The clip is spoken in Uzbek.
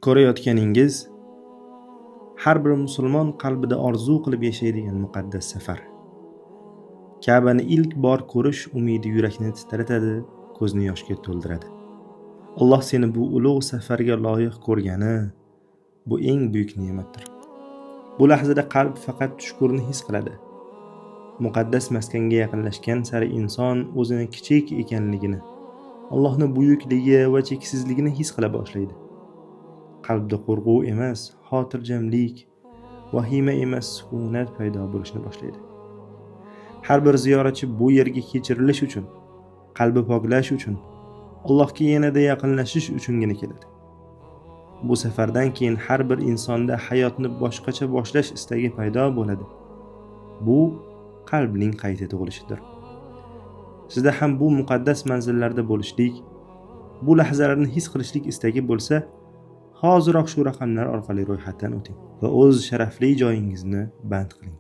Ko'rayotganingiz har bir musulmon qalbida orzu qilib yashaydigan muqaddas safar. Ka'bani ilk bor ko'rish umidi yurakni titratadi, ko'zni yoshga to'ldiradi. Alloh seni bu ulug' safarga loyiq ko'rgani bu eng buyuk ne'matdir. Bu lahzada qalb faqat shukurni his qiladi. Muqaddas maskanga yaqinlashgan sari inson o'zini kichik ekanligini, Allohning buyukligi va cheksizligini his qila boshlaydi. Qalbda qo'rquv emas, xotirjamlik, vahima emas, sukunat paydo bo'lishni boshlaydi. Har bir ziyoratchi bu yerga kechirilish uchun, qalbi poklash uchun, Allohga yanada yaqinlashish uchungina keladi. Bu safardan keyin har bir insonda hayotni boshqacha boshlash istagi paydo bo'ladi. Bu qalbning qayta tug'ilishidir. Sizda ham bu muqaddas manzillarda bo'lishlik, bu lahzalarni his qilishlik istagi bo'lsa, hoziroq shu raqamlar orqali ro'yxatdan o'ting va o'z sharafli joyingizni band qiling.